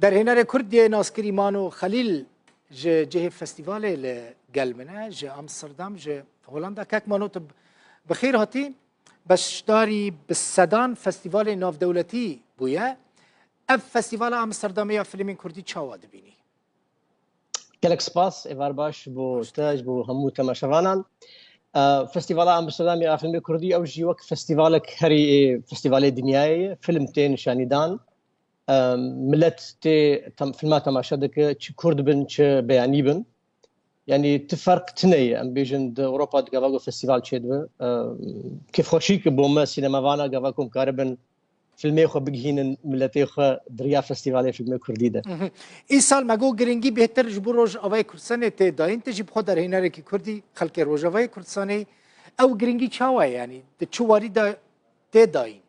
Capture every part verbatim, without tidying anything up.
Derhênerê Kurd yê naskirî Mano Xelîl ji cihê festîvalê li gel min e, ji Amsterdam, ji Holanda. Kek Mano, tu bi xêr hatî. Beşdarî bi sedan festîvalê navdewletî bûye. Ev festîvala Amsterdamê ya filmên kurdî çawa dibînî? Gelek spas, êvar baş bo te ji bo hemû temaşevanan. E, Festîvala Amsterdamê a filmê kurdî, ew jî wek festîvalek herî, e, festîvalê dinyayê ye. Film tê nîşanîdan. E, Milet tê tem, filma temaşe dike, çi kurd bin, çi beyanî bin. Yanî ti ferq tune ye. Em bêjin di Ewropa di gava ku festîval çêdibe. E, Kêfxweşî ki bo me sînemavana gava ku em karibin filmê xwe bigihînin miletê xwe di riya Festîvalê Filmê Kurdî de. Mhm. Îsal me got girîngî bêhtir ji bo Rojavayê Kurdistanê tê dayîn, tu jî bi xwe derhênerekî Kurd î, xelkê Rojavayê Kurdistanê, ew girîngî çawa ye, yanî di çi warî de tê dayîn?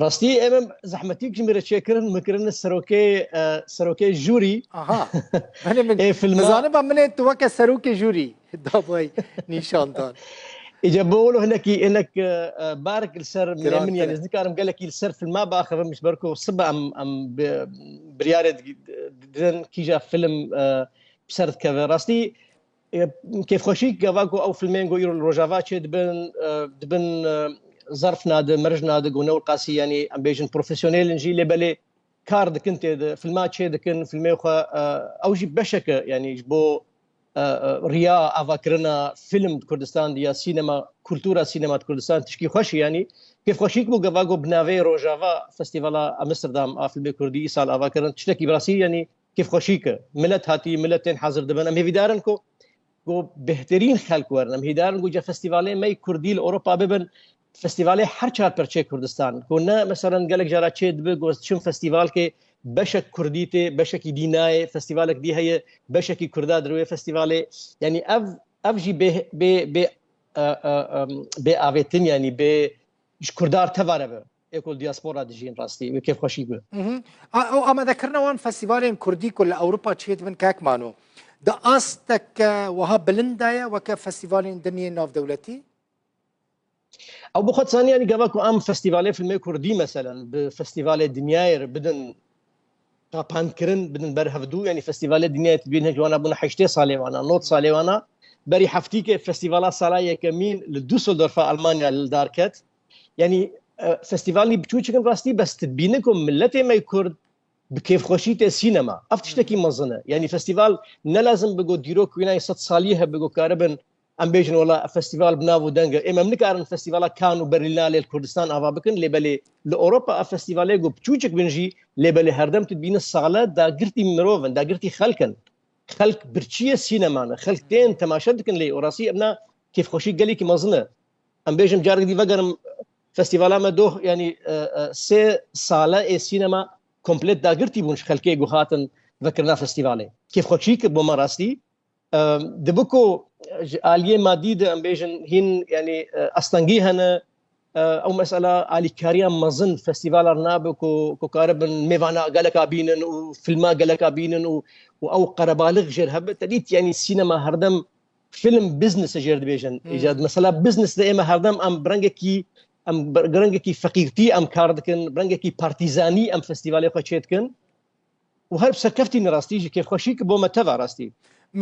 Rastî em, em zehmetîk ji min re çêkirin, min kirine serokê, e, serokê jûrî. Aha. Belê min, ê filma. Min zaniba min ê tu weke serokê jûrî dabay nîşandan. Îca bo wilo hinekî, hinek, e, e, barek li ser min, yanî ez nikarim gelekî li ser filma biaxivim, ji ber ku sibe em, em bi, biryarê di, didin kîja film, e, bi ser dikeve. Rastî, e, kêfxweşî gava ku ew filmên ku îro li Rojava çêdibin, e, dibin, e, zerf nadi, merij nadi, ku ne wil qasî, yanî em bêjin profesyonel in jî, lê belê kar dikin tê de, filma çê dikin, filmê xwe, e, ew jî beşek e, yanî ji bo, e, e, riya avakirina film di Kurdistan de ya sînema, kultura sînema di Kurdistan tişkî xweş e, yanî kêfxweşîk bû gava ku bi navê Rojava Festîvala Amsterdam a Filmê Kurdî îsal ava kirin, tiştekî bi rastî, yanî kêfxweşîk e. Milet hatî, milet tên hazir dibin. Em hêvîdar in ku ku bêhterîn xelk werin. Em hêdar in ku ca festîvalê me yê kurdî li Ewropa bibin festîvalê her çar perçeyê Kurdistan. Ku ne, meselen, gelek cara çê dibe ku ez diçim festîvalkê beşek kurdî tê, beşekî dî nayê, festîvalek dî heye, beşekî kurda di rûyê festîvalê. Yanî ev, ev jî bê, bê, bê, e, e, em, bê avêtin, yanî bê ji kurdar tevare be. Ê ku li diaspora dijîn rastî wê kêfxweşî bi. Mhm. A, ew amadekirina wan festîvalên kurdî ku li Ewropa çêdibin, kek Mano, di asteke wiha bilind de ye weke festîvalên din yên navdewletî? Ew bi xwe dizanî, yanî gava ku em festîvalê filmê kurdî, meselen, bi festîvalê dinyayê re bidin qapankirin, bidin ber hevdû, yanî festîvalê dinyayê tu dibîn hinek ji wana bûne heştê salê wana, nod salê wana. Berî heftîkê festîvala sala yekemîn li Düsseldorfa Almanya li dar ket. Yanî, e, festîvalî biçûçik in rastî, bes tu dibîne ku miletê me yê kurd bi kêfxweşî tê sînema. Ev tiştekî mezin e. Yanî festîval ne lazim bi got dîrok wînayê sed salî hebe got karibin em bêjin wela festîval bi nav û deng e. Ê, em nikarin festîvala Kan û Berlînalê li Kurdistan ava bikin, lê belê li Ewropa ev festîvalê got biçûçik bin jî, lê belê herdem tu dibîne sale dagirtî mirov in, dagirtî xelk in. Xelk birçiyê sînema ne. Xelk tên temaşe dikin lê û rastî evna kêfxweşî gelekî mezin e. Em bêjim carek dî vegerim festîvala me doh, yanî, e, e, sê sale ê sînema komplet dagirtî bûn ji xelkê ku hatin vekirina festîvalê. Kêfxweşî kir bo me rastî. E, dibi ku ji aliyê madî de em bêjin hîn, yanî, e, astengî hene, e, ew mesela alîkariya mezin festîvalar nabe ku, ku karibin mêvana geleka bînin û filma geleka bînin û, û ew qerebalix jêr hebe. Te dît, yanî sînema herdem film business e jêr dibêjin. Hmm. Îca di mesela business de ême herdem em bi rengekî, em bi rengekî feqîrtî em kar dikin, bi rengekî partîzanî em festîvalê xwe çê dikin. Û her bi serkeftî ne rastî, ji kêfxweşî ki bo me teva rastî.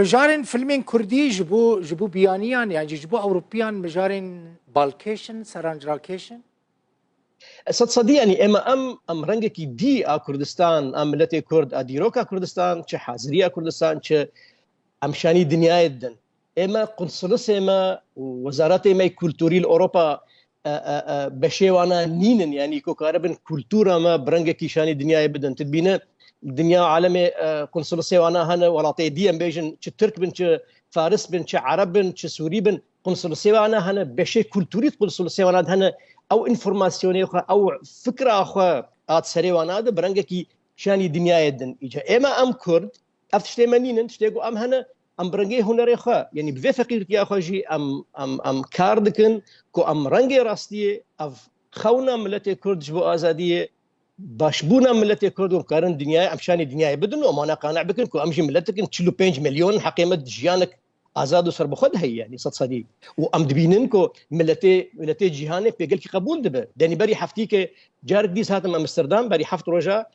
Mijarên filmên kurdî ji bo, ji bo biyaniyan, yan jî ji bo ewropiyan mijarên balkêş in, serancrakêş in? Sed sedî, yanî ême em, em rengekî dî a Kurdistan, a miletê Kurd, a dîroka Kurdistan, çi haziriya Kurdistan, çi em şanî dinyayê didin. Ême qunsulisê me û wezaretê me yê kulturî li Ewropa, e, e, e, beşê wana nînin, yanî ku karibin kultura me bi rengekî şanî dinyayê bidin. Tu dibîne dinya alemê, e, qunsulisê wana hene, welatê dî em bêjin, çi Tirk bin, çi Faris bin, çi Ereb bin, çi Sûrî bin, qunsulisê wana hene, beşê kulturî di qunsulisê wana de hene, ew înformasyonê xwe, ew fikra xwe a di serê wana de bi rengekî şanî dinyayê din. Îca ême em Kurd, ev tiştê me nînin, tiştê ku em hene, em bi rengê hunerê xwe, yanî bi vê feqîrtiya xwe jî em, em, em kar dikin ku em rengê rastiyê, ev xewna miletê Kurd ji bo azadiyê, başbûna miletê Kurd û em karin dinyayê, em şanî dinyayê bidin û em wana qane bikin ku em jî miletik in çil û pênc milyon, heqê me di jiyanek azad û serbixwe de heye, yanî sed sedî. Û em dibînin ku miletê, miletê cîhanê pê gelkî qebûl dibe. Denî berî heftîkê carek dîs hatim Amsterdam, berî heft roja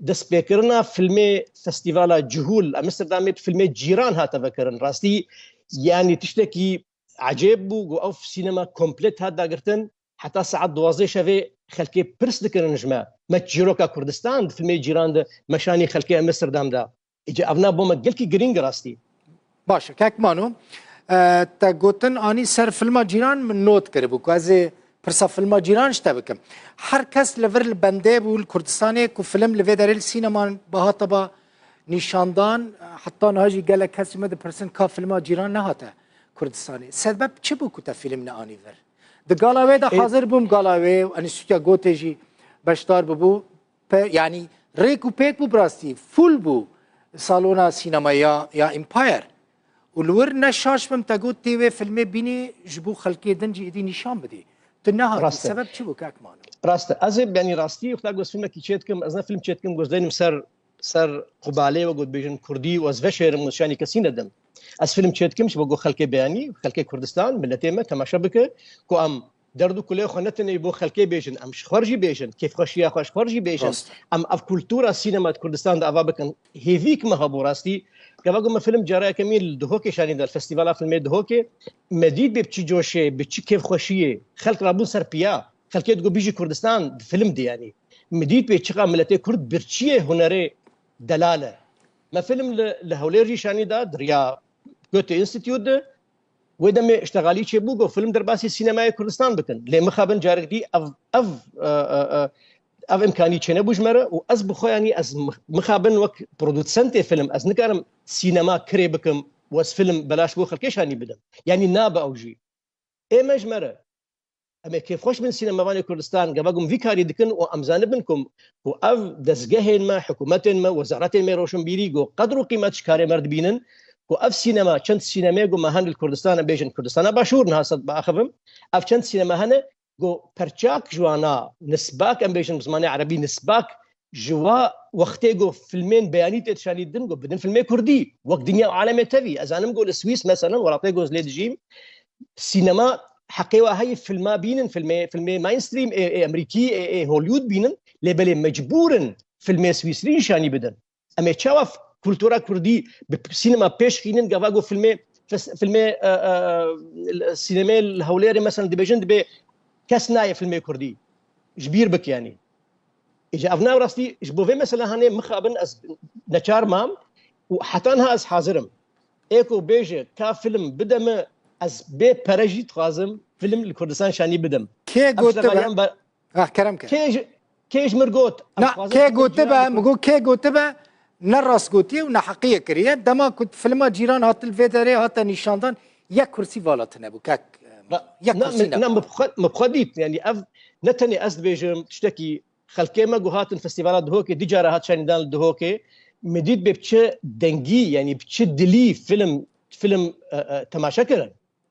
destpêkirina filmê festîvala Cihûl Amsterdamê bi filmê Cîran hate vekirin. Rastî, yanî tiştekî ecêb bû, ku ew sînema komplet hat dagirtin. Heta saet duwazdeh şevê xelkê pirs dikirin ji me. Me çîroka Kurdistan di filmê Cîran de meşanî xelkê Amsterdam de. Îca evna bo me gelkî girîng rastî. Baş e, kek Mano, e, te gotin anî ser filma Cîran, min not kiribû ku ez ê pirsa filma Cîran ji te bikim. Her kes li vir li bendê bû li Kurdistanê ku film li vê derê li sîneman bihata ba nîşandan, heta niha jî gelek kes ji me dipirsin ka filma Cîran nehate Kurdistanê. Sebeb çi bû ku te fîlm neanî vir? Di gala wê de hazir bûm, gala wê û Enstîtuya Gotê jî beşdar bûbû. Pe, yanî rêk û pêk bû, bi rastî fûl bû salona sînemaya ya Empire. Û li wir ne şaş bim te got tê wê filmê bînî ji bo xelkê din jî êdî nîşan bidî. Tu nehatî, sebeb çi bû kek Mano? Rast e. Ez ê, yanî rastî, wexta ku ez filmekî çêdikim, ez ne film çêdikim, ku ez lênim ser, ser qubalê, wek ku dibêjin kurdî, û ez veşêrim û şanî kesî nedim. Ez film çêdikim ji bo ku xelkê beyanî, xelkê Kurdistan, miletê me temaşe bike ku em derd û kulê xwe ne tenê bo xelkê bêjin, em ji xwe jî bêjin, kêfxweşiya xwe ji xwe jî bêjin. Rast. Em ev kultura sînema di Kurdistan de ava bikin. Hêvîk me hebû rastî. Gava ku me film cara yekemîn li Duhokê şanî da, li Festîvala Filmê Duhokê, me dît bê bi çi coşê, bi çi kêfxweşiyê xelk rabûn ser piya. Xelkê digot, "Bijî Kurdistan", di film de yanî. Me dît bê çiqa miletê Kurd birçiyê hunerê delal e. Me film li, li Hewlêr jî şanî da, di riya Goethe Institute de. Wê demê îştexalî çêbû ku film derbasî sînemayê Kurdistan bikin. Lê mixabin carek dî ev, ev, e, e, e, ev imkanî çênebû ji me re û ez bi xwe, yanî ez mix-, mixabin wek producentê film, ez nikarim sînema kirê bikim û ez film belaş bo xelkê şanî bidim. Yanî nabe ew jî. Ê me ji me re. Em ê kêfxweş bin sînemavanê Kurdistan, gava ku em vî karî dikin û em zanibin ku, ku ev dezgehên me, hikûmetên me, wezaretên me roşnbîrî ku qedr û qîmet ji karê me re dibînin, ku ev sînema, çend sînemê ku me hene li Kurdistan, em bêjin Kurdistana Başûr, niha sed biaxivim, ev çend sînema hene ku perçak ji wana nisbak, em bêjin bi zimanê erebî nisbak, ji wa wextê ku filmên beyanî tê dişanî din, ku bidin filmê kurdî, wek Dinya û Alemê Tevî. Ez zanim ku li Swîs, meselen, welatê ku ez lê dijîm, sînema heqê wa heye filma bînin, filmê, filmê mainstream ê, ê Amerîkî, ê, ê Hollywood bînin, lê belê mecbûr in filmê Swîsrî nîşanî bidin. Em ê çawa f-, kultura kurdî bi p-, sînema pêş xînin, gava ku filmê, fes-, filmê, e, e, e, sînemê li Hewlêrê, meselen, dibêjin dibê kes nayê filmê kurdî ji bîr bik, yanî. Îca ev ne rastî, ji bo vê mesela hanê mixabin ez neçar mam û heta niha ez hazir im. Ê ku bêje ka film bide me, ez bê pere jî dixwazim film li Kurdistan şanî bidim. Kê got te be? Ah, kerem ke. Kê ji, kê ji mir got? Na, kê got te be? Min got kê got te be? Ne rast gotiye û neheqiye kiriye. Dema ku filma Cîran hat li vê derê hate nîşandan, yek kursî vala tune bû. Kek, yek kursî ne. Na, min bi xwe, min bi xwe dît. Yanî ev ne tenê ez dibêjim, tiştekî xelkê me ku hatin festîvala Duhokê, du cara hat şanîdan li Duhokê, min dît bê bi çi dengî, yanî bi çi dilî film, film, e, e, temaşe kirin.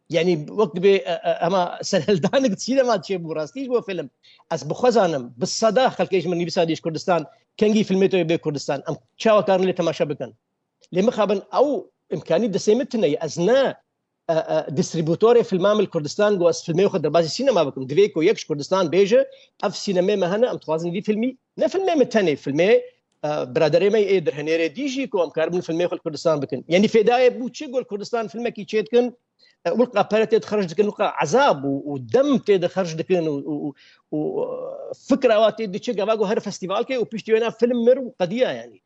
Yanî wek dibê, e, e, hema serhildanik di sînema çêbû rastî ji bo film. Ez bi xwe zanim, bi seda xelkê ji min nivîsa dî ji Kurdistan, kengî filmê te bê Kurdistan, em çawa karin lê temaşe bikin? Lê mixabin ew imkanî destê min tune ye. Ez ne e, e, distrîbutorê filma min li Kurdistan, ku ez filmê xwe derbasî sînema bikim. Divê ku yek ji Kurdistan bêje, ev sînemê me hene, em dixwazin vî filmî, ne filmê min tenê, filmê, e, biraderê me yê Dirhenêrê dî jî, ku em karibin filmê xwe li Kurdistan bikin. Yanî fêdayê bû çi ku li Kurdistan filmekî çêdikin, e, wilqa pere tê de xerc dikin, wilqa ezab û, û dem tê de xerc dikin û, û, û, û, e, fikra wa tê diçe, gava ku her festîvalkê û piştî wêna film mir û qediya yanî.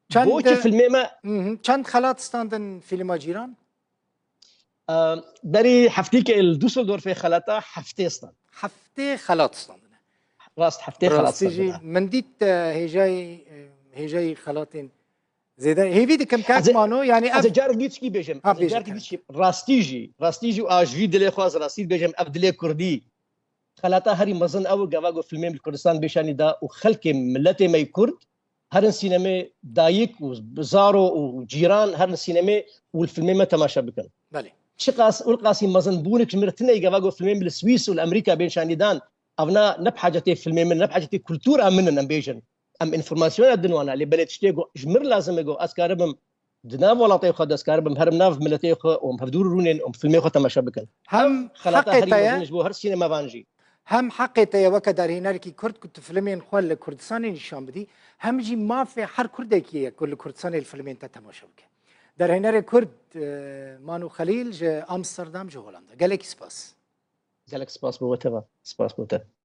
Çend, Bo çi filmê me? Hı hı. Çend xelat standin fîlma Cîran? Em, berî heftîkê li Düsseldorfê xelata heftê stand. Heftê xelat standine. Rast, heftê xelat standine. Rastî jî min dît, e, hêjayî, e, hêjayî xelatên zêde. Hêvî dikim kek Mano, yanî ez ê carek dî tişkî bêjim. Ha, bêje, carek dî tişkî. Rastî jî, rastî jî û a ji vî dilê xwe ez rastî dibêjim, ev dilê kurdî. Xelata herî mezin ew e, gava ku filmê min li Kurdistan bêşanî da û xelkê miletê me yê Kurd, herin sînemê dayik û zaro û cîran herin sînemê û li filmê me temaşe bikin. Belê. Çiqas, wilqasî mezinbûnik ji min re tune ye, gava ku filmê min li Swîs û li Amerîka bên şanîdan, evna ne bi hacetê filmê min, ne bi hacetê kultura min in, em bêjin. Em înformasyona din wana, lê belê tiştê ku ji min lazim e ku ez karibim di nav welatê xwe de, ez karibim herim nav miletê xwe û em hevdû rûnên û em filmê xwe temaşe bikin. Hem xelata herî mezin ji bo her sînemevan jî. Hem heqê te ye weke derhênerekî Kurd ku tu filmên xwe li Kurdistanê nîşan bidî, hem jî mafê her Kurdekî ye ku li Kurdistanê li filmên te temaşe bike. Derhênerê Kurd, e, Mano Xelîl ji Amsterdam ji Holanda. Gelekî spas. Gelek spas bo we teva. Spas bo te.